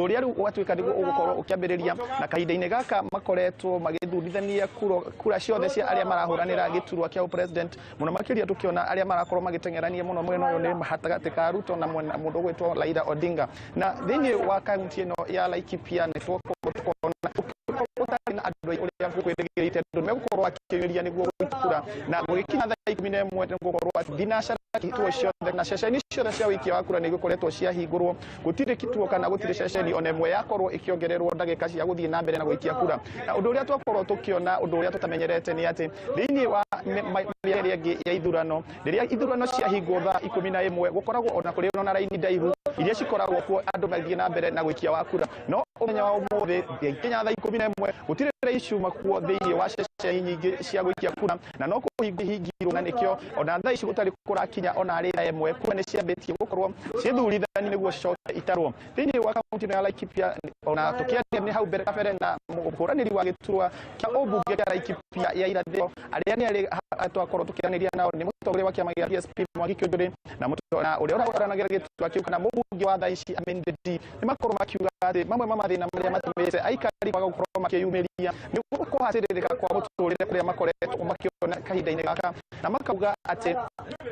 Ũrĩa rĩu ũgatuĩka nĩguo ũgũkorwo ũkĩambĩrĩria na kahinda-inĩ gaka makoretwo magĩthurithania kura ciothe cia arĩa marahũranĩra gĩturwa kĩa president, mũno makĩria tũkĩona arĩa marakorwo magĩteng'erania mũno mwena ũyũ nĩ gatagatĩ ka Ruto na mũndũ ũgwĩtwo Raila Odinga. Na thĩinĩ wa kaunti ĩno ya Laikipia nĩ twakorwo tũkona gũtarĩ na andũ aingĩ ũrĩa gũkwĩrĩgĩrĩte, andũ megũkorwo akĩũria nĩguo gũikia kura, na gũgĩkinya thaa 11 nĩ gũkorwo atĩ thinacara ituo ciothe na ceceni ciothe cia ũikia wa kura nĩ igũkoretwo ciahingũrwo. Gũtirĩ kituo kana gũtirĩ ceceni ona ĩmwe yakorwo ĩkĩongererwo ndagĩka cia gũthiĩ na mbere na gũikia kura. Na ũndũ ũrĩa twakorwo tũkĩona, ũndũ ũrĩa tũtamenyerete, nĩ atĩ thĩinĩ wa mĩaka ĩrĩa ĩngĩ ya ithurano, rĩrĩa ithurano ciahingwo thaa 11, gũkoragwo ona kũrĩ ona raini ndaihu iria cikoragwo kuo andũ magĩthiĩ na mbere na gũikia wa kura. No ũmenya wa ũmũthĩ nginya thaa 11 gũtirĩ raini ciuma kuo thĩinĩ wa ceceni nyingĩ cia gũikia kura, na no kũhingwo ihingirwo, na nĩkĩo ona thaa ici gũtarĩ kũrakinya ona arĩ thaa 1 kura nĩ ciambĩtie gũkorwo ciĩthurithani nĩguo cicoke itarwo thĩinĩ wa kaunti ĩno ya Laikipia. Ona tũkĩaria nĩ hau mbere kabere na mũhũranĩri wa gĩturwa kĩa ũmbunge kĩa Laikipia ya irathĩro, arĩa nĩ erĩ twakorwo tũkĩaranĩria nao, nĩ mũtongoria wa kĩama gĩa DSP Mwangi Kiunjuri na ũrĩa ũrahũranagĩra gĩturwa kĩu kana mũmbunge wa thaa ici Amin Dedi. Nĩ makorwo makiuga atĩ mamwe ma mathĩna marĩa matũmĩte aikari kwaga gũkorwo makĩyumĩria nĩ kũhatĩrĩrĩka kwa mũtũrĩre kũrĩa makoretwo makĩona kahinda-inĩ gaka, na makauga atĩ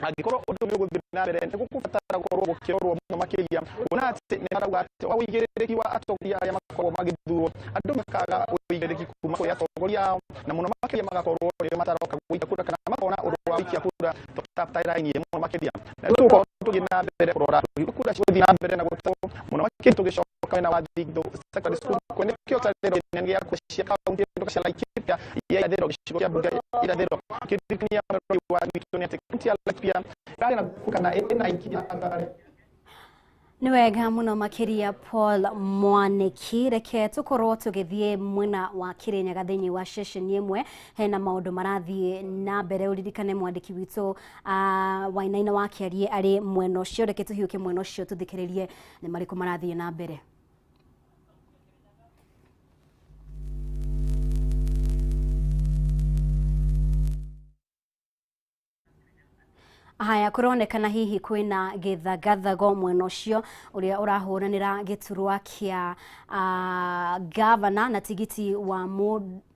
angĩkorwo ũndũ nĩ ũgũthiĩ na mbere nĩ gũkũbatara gũkorwo gũkĩrorwo mũno makĩria, kuona atĩ nĩ marauga atĩ wa ũigĩrĩrĩki wa atongoria arĩa makoragwo magĩthurwo, andũ makaga ũigĩrĩrĩki kuma kũrĩ atongoria ao, na mũno makĩria magakorwo rĩrĩa mataroka gũikia kura kana makona ũndũ wa gũikia kura ta raini mũno makĩria. Na rĩu tũgũkorwo tũgĩthiĩ na mbere kũrora kura cigũthiĩ na mbere na gũtarwo, mũno makĩria tũgĩcoka mwena wa Thigũ Secondary School kũrĩa nĩkĩo gĩtarĩro kĩnene gĩa kura cia kaunti cia Laikipia ya irathĩro, gĩcigo kĩa mbunge ya irathĩro. Kĩririkania mwena wa witũ nĩ atĩ kaunti ya Laikipia ĩrarĩ na kana ĩna aikia a Nĩ wega mũno makĩria Paul Mwanĩki. Reke tũkorwo tũgĩthiĩ mwena wa Kĩrĩnyaga thĩinĩ wa ceceni ĩmwe hena maũndũ marathiĩ na mbere. Ũririkane mwandĩki witũ Wainaina wa Kĩarie arĩ mwena ũcio. Reke tũhiũke mwena ũcio tũthikĩrĩrie nĩ marĩkũ marathiĩ na mbere. Haya, kũronekana hihi kwĩna gĩthagathago mwena ũcio ũrĩa ũrahũranĩra gĩturwa kĩa gavana na tigiti wa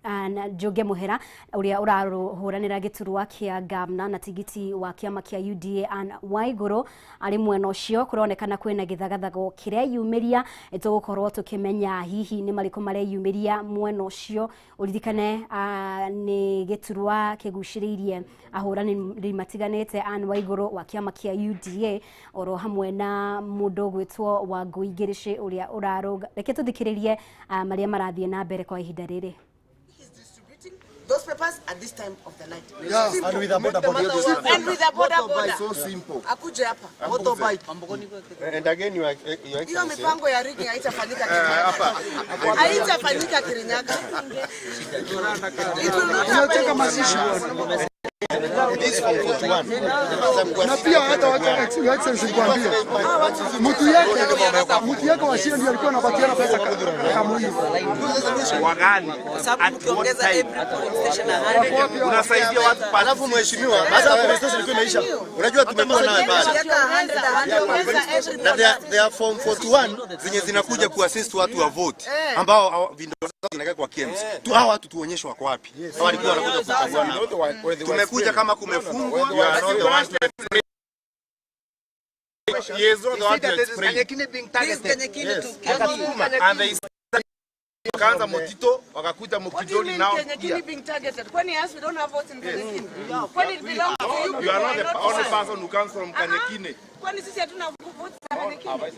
na Njũngĩ Mũhera, ũrĩa ũrahũranĩra gĩturwa kĩa gavana na tigiti wa kĩama kĩa UDA Anne Waigũrũ arĩ mwena ũcio. Kũronekana kwĩna gĩthagathago kĩreyumĩria. Tũgũkorwo tũkĩmenya hihi nĩ marĩkũ mareyumĩria mwena ũcio. Ũririkane nĩ gĩturwa kĩgucĩrĩirie ahũranĩri matiganĩte, Anne Waigũrũ wa kĩama kĩa UDA oro hamwe na mũndũ ũgwĩtwo Wangũi Ngĩrĩcĩ ũrĩa ũrarũga. Reke tũthikĩrĩrie marĩa marathiĩ na mbere kwa ihinda rĩrĩ. Those papers at this time of the night. Yeah, Simple. and with a boda boda. And with a boda boda. So simple. Akuje hapa. Motorbike. And again, Your Hiyo Excellency. mipango ya rigging haitafanyika Kirinyaga. Haitafanyika Kirinyaga. It will not happen. This form 41. Na pia hata wacha, Your Excellency, nikwambie, mtu yake Wachira ndiye alikuwa anapatiana pesa Kamuyu. Wagani? Sababu mkiongeza every polling station 100 Unasaidia watu. Alafu mheshimiwa, hata hapo station ilikuwa imeisha. Unajua tumekuwa nayo pale. Ukiweka 100, 100, every Na there are form 41 zenye zinakuja kuassist watu wa vote ambao vindo zao zinakaa kwa KIEMS. Tu hawa watu tuonyeshwe wako wapi. Hawa walikuwa wanakuja kuchagua. Tumekuja kama kumefungwa. You are not the one to explain. He is not the one to explain. Please, Kanyakini to And they wakaanza Motito, wakakuja What do you Mokidoli mean now. Kanyakini Here. being targeted? Kwani us we don't have votes in Kanyakini? Kwani it belongs to you You are not people the and only us? person who comes from Kanyakine. Kwani sisi hatuna votes za Kanyakini?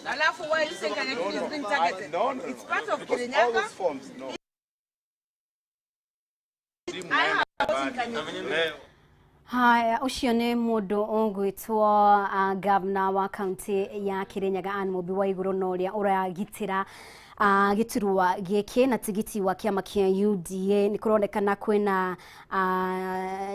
Alafu why you saying Kanyakini is being targeted? No. It's part of Because all Kirinyaga. those forms, no. I have votes in Kanyakini. Haya, ũcio nĩ mũndũ ũgwĩtwo gavana wa kaunti ya Kirinyaga Anne Mũmbi Waigũrũ na ũrĩa ũragitĩra gĩturwa gĩkĩ na tigiti wa kĩama kĩa UDA. Nĩ kũronekana kwĩna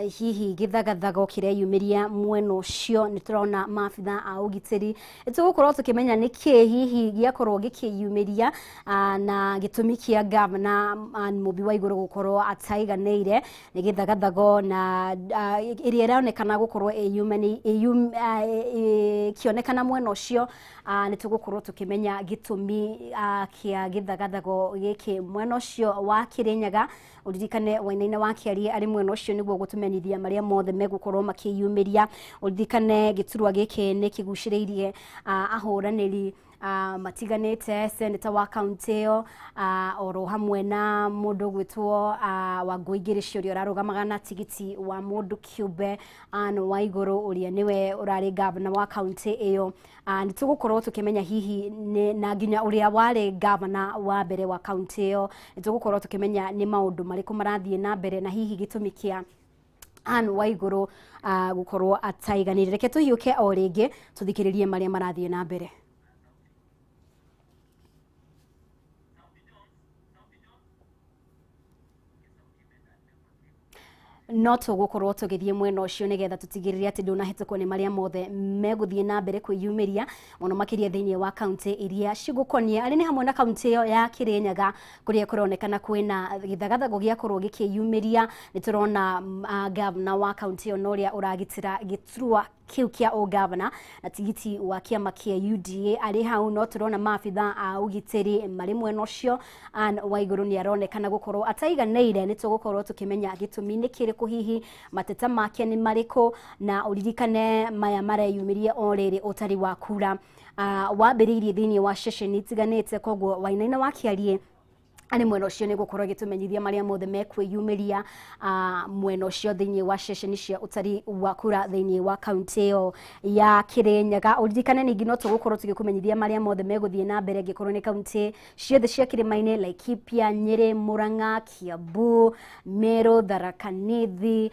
hihi gĩthagathago kĩreyumĩria mwena ũcio. Nĩ tũrona maabitha a ũgitĩri, nĩtũgũkorwo tũkĩmenya nĩkĩ hihi gĩakorwo gĩkĩyumĩria na gĩtũmi kĩa gavana Mũmbi wa Igũrũ gũkorwo ataiganĩire nĩ gĩthagathago na ĩrĩa ĩronekana gũkorwo ĩkĩonekana mwena ũcio. Nĩ tũgũkorwo tũkĩmenya gĩtũmi kĩa gĩthagathago gĩkĩ mwena ũcio wa Kĩrĩnyaga. Ũririkane Wainaina wa Kĩarie arĩ mwena ũcio nĩguo gũtũmenyithia marĩa mothe megũkorwo makĩyumĩria. Ũririkane gĩturwa gĩkĩ nĩ kĩgucĩrĩirie ahũranĩri matiganĩte, seneta wa kaunti ĩyo oro hamwe na mũndũ ũgwĩtwo Wangũi Ngĩrĩci ũrĩa ũrarũgamaga na tigiti wa mũndũ kĩũmbe Anne Waigũrũ ũrĩa nĩwe ũrarĩ gavana wa kaunti ĩyo. Nĩ tũgũkorwo tũkĩmenya hihi na nginya ũrĩa warĩ gavana wa mbere wa kaunti ĩyo. Nĩ tũgũkorwo tũkĩmenya nĩ maũndũ marĩkũ marathiĩ na mbere na hihi gĩtũmi kĩa Anne Waigũrũ gũkorwo ataiganĩire. Reke tũhiũke o rĩngĩ tũthikĩrĩrie marĩa marathiĩ na mbere. No tũgũkorwo tũgĩthiĩ mwena ũcio nĩgetha tũtigĩrĩre atĩ ndũnahĩtũkwo nĩ marĩa mothe megũthiĩ na mbere kwĩyumĩria mũno makĩria thĩinĩ wa kaunti iria cigũkonie, arĩ nĩ hamwe na kaunti ĩyo ya Kĩrĩnyaga kũrĩa kũronekana kwĩna gĩthagathago gĩakorwo gĩkĩyumĩria. Nĩ tũrona gavana wa kaunti ĩyo na ũrĩa ũragitĩra gĩturwa kĩu kĩa ũgavana na tigiti wa kĩama kĩa UDA arĩ hau. No tũrona maabitha a ũgitĩri marĩ mwena ũcio. Anne Waigũrũ nĩ aronekana gũkorwo ataiganĩire. Nĩ tũgũkorwo tũkĩmenya gĩtũmi nĩ kĩrĩkũ, hihi mateta make nĩ marĩkũ, na ũririkane maya mareyumĩria o rĩrĩ ũtari wa kura wambĩrĩirie thĩinĩ wa ceceni itiganĩte. Koguo Wainaina wa Kĩarie arĩ mwena ũcio nĩ gũkorwo agĩtũmenyithia marĩa mothe mekwĩyumĩria mwena ũcio thĩinĩ wa ceceni cia ũtari wa kura thĩinĩ wa kaunti ĩyo ya Kĩrĩnyaga. Ũririkane ningĩ no tũgũkorwo tũgĩkũmenyithia marĩa mothe megũthiĩ na mbere angĩkorwo nĩ kaunti ciothe cia kĩrĩma-inĩ, Laikipia, Nyĩrĩ, Murang'a, Kiambu, Meru, Tharaka Nithi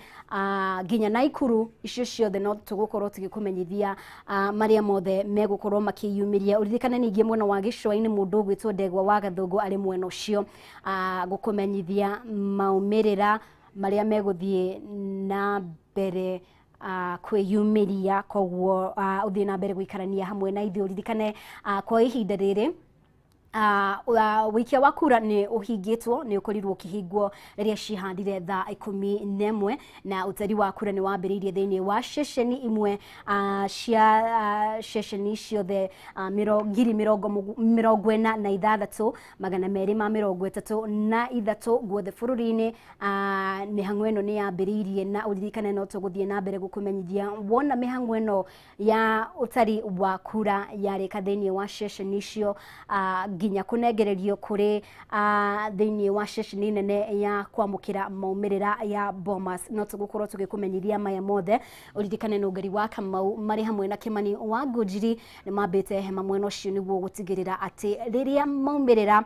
nginya Naikuru. Icio ciothe no tũgũkorwo tũgĩkũmenyithia marĩa mothe megũkorwo makĩyumĩria. Ũririkane ningĩ mwena wa gĩcũa-inĩ mũndũ ũgwĩtwo Ndegwa wa Gathũngũ arĩ mwena ũcio gũkũmenyithia maumĩrĩra marĩa megũthiĩ na mbere kwĩyumĩria. Koguo ũthiĩ na mbere gũikarania hamwe na ithuĩ. Ũririkane kwa ihinda rĩrĩ wĩikia wa kura nĩ ũhingĩtwo, nĩ ũkorirwo ũkĩhingwo rĩrĩa cihandire thaa 11, na ũtari wa kura nĩ wambĩrĩirie thĩinĩ wa ceceni imwe cia ceceni ciothe 46,233 guothe bũrũri-inĩ. Mĩhang'o ĩno nĩ yambĩrĩirie, na ũririkane no tũgũthiĩ na mbere gũkũmenyithia wona mĩhang'o ĩno ya ũtari wa kura yarĩka thĩinĩ wa ceceni icio nginya kũnengererio kũrĩ thĩinĩ wa ceceni nene ya kwamũkĩra maumĩrĩra ya Bomas. No tũgũkorwo tũgĩkũmenyithia maya mothe. Ũririkane Nũngari wa Kamau marĩ hamwe na Kĩmani wa Ngũnjiri nĩ mambĩte hema mwena ũcio nĩguo gũtigĩrĩra atĩ rĩrĩa maumĩrĩra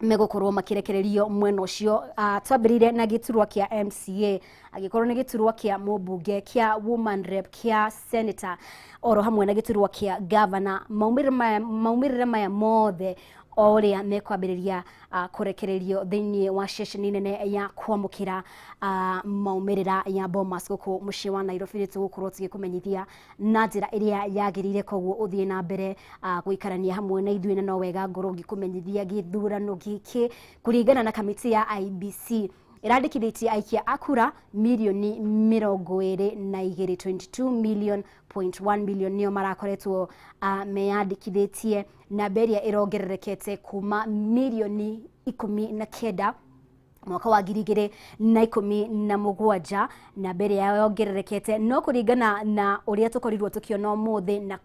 megũkorwo makĩrekererio mwena ũcio. Twambĩrĩire na gĩturwa kĩa MCA, angĩkorwo nĩ gĩturwa kĩa mũmbunge, kĩa woman rep, kĩa senator, oro hamwe na gĩturwa kĩa gavana. Maumĩrĩra maya mothe o ũrĩa mekwambĩrĩria kũrekererio thĩinĩ wa ceceni nene ya kwamũkĩra maumĩrĩra ya Bomas gũkũ mũciĩ wa Nairobi, nĩ tũgũkorwo tũgĩkũmenyithia na njĩra ĩrĩa yagĩrĩire. Koguo ũthiĩ na mbere gũikarania hamwe na ithuĩ, na no wega ngorwo ngĩkũmenyithia gĩthurano gĩkĩ kũringana na kamĩtĩ ya IEBC ĩrandĩkithĩtie aikia a kura mirioni 22, 22 million point 1 million nĩo marakoretwo meyandĩkithĩtie, namba ĩrĩa ĩrongererekete kuma mirioni 19 mwaka wa 2017, namba ĩrĩa yongererekete no kũringana na ũrĩa tũkorirwo tũkĩona ũmũthĩ na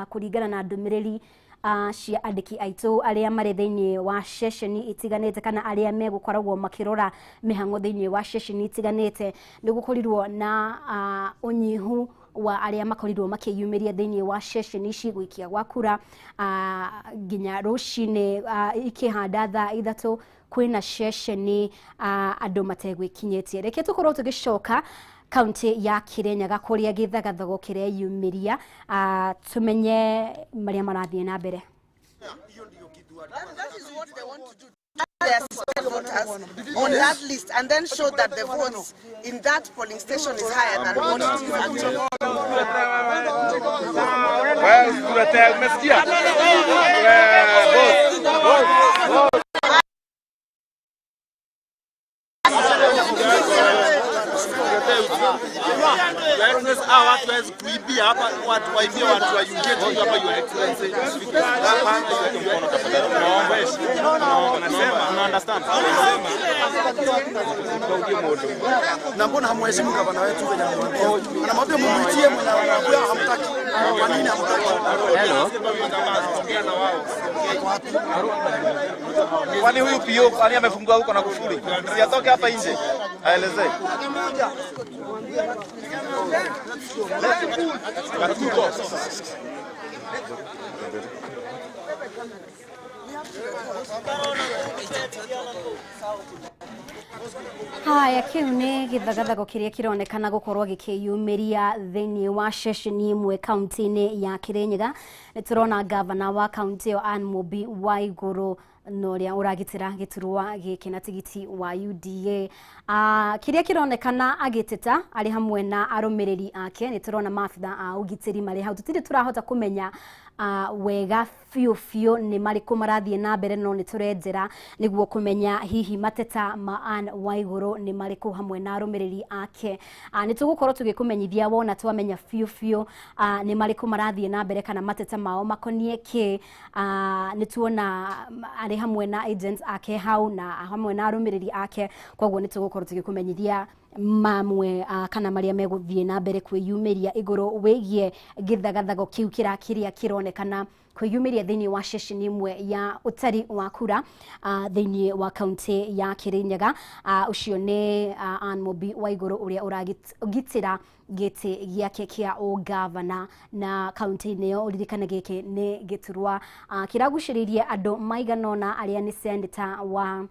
kũringana na ndũmĩrĩri cia andĩki aitũ arĩa marĩ thĩinĩ wa ceceni itiganĩte kana arĩa megũkoragwo makĩrora mĩhang'o thĩinĩ wa ceceni itiganĩte, nĩ gũkorirwo na ũnyihu wa arĩa makorirwo makĩyumĩria thĩinĩ wa ceceni ici gũikia gwa kura nginya rũcinĩ ikĩhanda thaa 3 kwĩna ceceni andũ mategwĩkinyĩtie. Reke tũkorwo tũgĩcoka kaunti ya Kirinyaga kũrĩa gĩthagathago kĩreyumĩria, tumenye marĩa marathiĩ na mbere. That is what they want to do. Their voters on that list and then show that the votes in that polling station is higher than what it is actually. Well, tunatea umesikia? Boss, boss, boss. Your Excellency, hawa watu hawezi kuibia hapa, watu waibie watu wa UG hapa, Your Excellency. Hapana, Naomba, nasema, una understand? Na mbona hamheshimu gavana wetu venye anamwambia? Anamwambia mumwitie mwenye anakuya hamtaki. Kwa nini hamtaki? Hello. Kwani huyu PO kwani amefungua huko na kufuli? Si atoke hapa nje. Aelezee. Haya, kiu nĩ gĩthagathago kĩrĩa kĩronekana gũkorwo gĩkĩyumĩria thĩinĩ wa ceceni ĩmwe kaunti-inĩ ya Kirinyaga. Nĩ tũrona gavana wa kaunti ĩyo Anne Mumbi Waiguru na ũrĩa ũragitĩra gĩturwa gĩkĩ na tigiti wa UDA. Kĩrĩa kĩronekana agĩteta arĩ hamwe na arũmĩrĩri ake, nĩ tũrona maabitha a ũgitĩri marĩ hau. Tũtirĩ tũrahota kũmenya wega biũ biũ nĩ marĩkũ marathiĩ na mbere, no nĩ tũrenjera nĩguo kũmenya hihi mateta ma Anne Waiguru nĩ marĩkũ hamwe na arũmĩrĩri ake. Nĩ tũgũkorwo tũgĩkũmenyithia wona twamenya biũ biũ nĩ marĩkũ marathiĩ na mbere kana mateta mao makonie kĩ. Nĩ tuona arĩ hamwe na agents ake hau na hamwe na arũmĩrĩri ake, koguo nĩ tũgũkorwo tũgĩkũmenyithia mamwe kana marĩa megũthiĩ na mbere kwĩyumĩria igũrũ wĩgiĩ gĩthagathago kĩu kĩrĩa kĩronekana kwĩyumĩria thĩinĩ wa ceceni ĩmwe ya ũtari wa kura thĩinĩ wa kaunti ya Kirinyaga. Ũcio nĩ Anne Mumbi Waiguru ũrĩa ũragitĩra gĩtĩ gĩake kĩa ũgavana na kaunti-inĩ ĩyo. Ũririkane gĩkĩ nĩ gĩturwa kĩragucĩrĩirie andũ maigana ũna arĩa nĩ seneta wa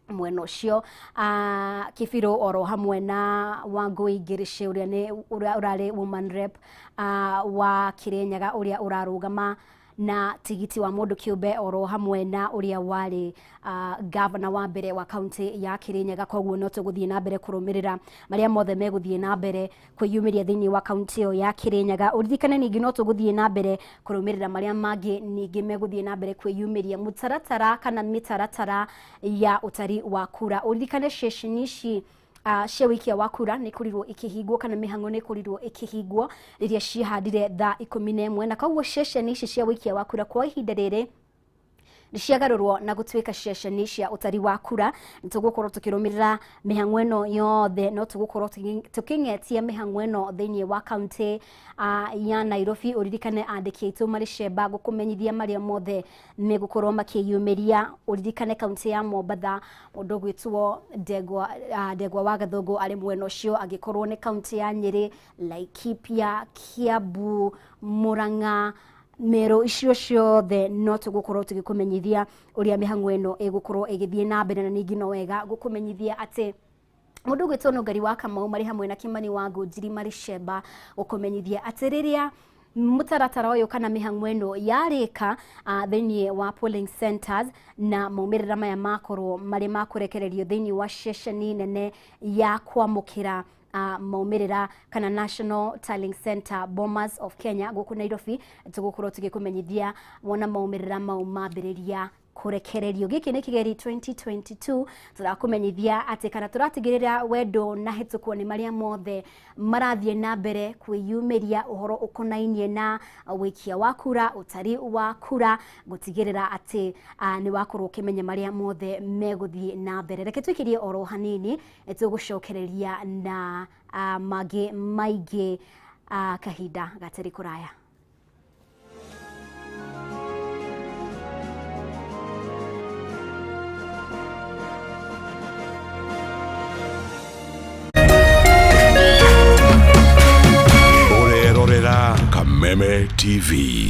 mwena ũcio Kibiro oro hamwe na Wangui Ngirici ũrĩa nĩ ũrĩa ũrarĩ woman rep wa Kirinyaga ũrĩa ũrarũgama na tigiti wa mũndũ kĩũmbe oro hamwe na ũrĩa warĩ gavana wa mbere wa kaunti ya Kirinyaga. Koguo no tũgũthiĩ na mbere kũrũmĩrĩra marĩa mothe megũthiĩ na mbere kwĩyumĩria thĩinĩ wa kaunti ĩyo ya Kirinyaga. Ũririkane ningĩ no tũgũthiĩ na mbere kũrũmĩrĩra marĩa mangĩ ningĩ megũthiĩ na mbere kwĩyumĩria mũtaratara kana mĩtaratara ya ũtari wa kura. Ũririkane ceceni ici cia wĩikia wa kura nĩ ikorirwo ikĩhingwo kana mĩhang'o nĩ ikorirwo ĩkĩhingwo rĩrĩa cihandire thaa 11, na koguo ceceni ici cia wĩikia wa kura kwa ihinda rĩrĩ nĩ ciagarũrwo na gũtuĩka ceceni cia ũtari wa kura. Nĩ tũgũkorwo tũkĩrũmĩrĩra mĩhang'o ĩno yothe, no tũgũkorwo tũkĩng'etia mĩhang'o ĩno thĩinĩ wa kaunti ya Nairobi. Ũririkane andĩki aitũ marĩ cemba gũkũmenyithia marĩa mothe megũkorwo makĩyumĩria. Ũririkane kaunti ya Mombatha mũndũ ũgwĩtwo Ndegwa wa Gathũngũ arĩ mwena ũcio, angĩkorwo nĩ kaunti ya Nyĩrĩ, Laikipia, Kiambu, Murang'a, Meru, icio ciothe no tũgũkorwo tũgĩkũmenyithia ũrĩa mĩhang'o ĩno ĩgũkorwo ĩgĩthiĩ na mbere. Na ningĩ no wega gũkũmenyithia atĩ mũndũ ũgwĩtwo Nũngari wa Kamau marĩ hamwe na Kimani wa Ngũnjiri marĩ cemba gũkũmenyithia atĩ rĩrĩa mũtaratara ũyũ kana mĩhang'o ĩno yarĩka thĩinĩ wa polling centers na maumĩrĩra maya makorwo marĩ ma kũrekererio thĩinĩ wa ceceni nene ya kwamũkĩra maumĩrĩra kana National Tallying Center Bomas of Kenya gũkũ Nairobi, tũgũkorwo tũgĩkũmenyithia wona maumĩrĩra mau mambĩrĩria kũrekererio. Gĩkĩ nĩ Kigeri 2022, tũrakũmenyithia atĩ kana tũratigĩrĩra wendo na hĩtũkwo nĩ marĩa mothe marathiĩ na mbere kwĩyumĩria ũhoro ũkonainie na wĩikia wa kura, ũtari wa kura, gũtigĩrĩra atĩ nĩ wakorwo ũkĩmenya marĩa mothe megũthiĩ na mbere. Reke twĩkĩrie oro hanini, tũgũcokereria na mangĩ maingĩ kahinda gatarĩ kũraya. Kameme TV.